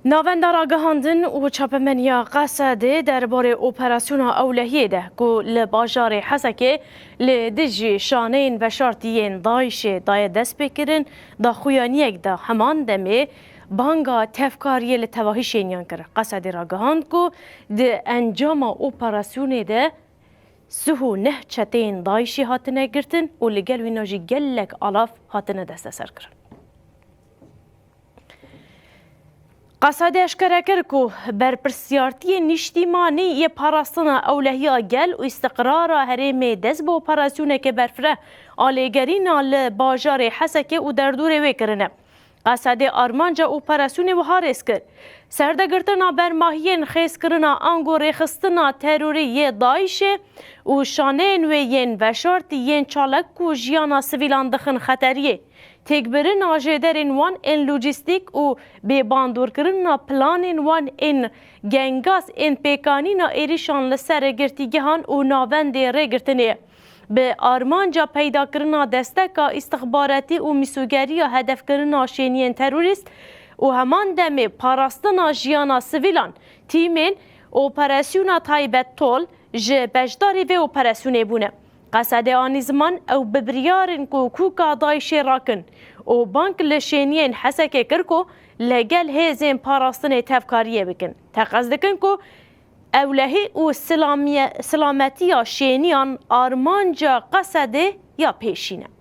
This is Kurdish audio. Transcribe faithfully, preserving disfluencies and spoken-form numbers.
Navenda ragihandin û çapemeniya Qesedê derbarê operasyona ewlehiyê de ku li bajarê Hesekê li dijî şaneyên veşartî yên DAIŞê daye destpêkirin, daxuyaniyek da heman demê banga tevkariyê li tevahî şêniyan kir. Qesedê ragihand ku di encama operasyonê de sih û neh çeteyên DAIŞê hatine girtin û li gel wîna jî gelek alav hatine desteserkirin. Qesedê eşkere kir ku berpirsiyartiyên nîştîmanî yê parastina ewlehiya gel û îstiqrara herêmê dest bi operasyoneke berfireh a lêgerîna li bajarê Hesekê û derdorê wê kirine. Qesedê armanca operasyonê wiha rêz kir: serdegirtina bermahiyên xêzkirina ango rêxistina terorî yê DAIŞê û şaneyên wê yên veşartî yên çalak ku jiyana sivîlan dixin xeteriyê, têkbirina jêderên wan ên lojîstîk û bêbandorkirina planên wan ên gengaz ên pêkanîna êrîşan li ser girtîgehan û navendê rêgirtinê ye. Bi armanca peydakirina desteka îstixbaratî û mîsogeriya hedefkirina şêniyên terorîst û heman demê parastina jiyana sivîlan, tîmên Operasyona Taybet Tol ji beşdarî vê operasyonê bûne. Qesedê anî ziman ew bi biryarên ku kûka DAIŞê rakin û bang li şêniyên Hesekê kir ku li gel hêzên parastinê tevkariyê bikin. Teqez dikin ku ewlehî û silamiye-, silametiya şêniyan armanca Qesedê ya pêşîn e.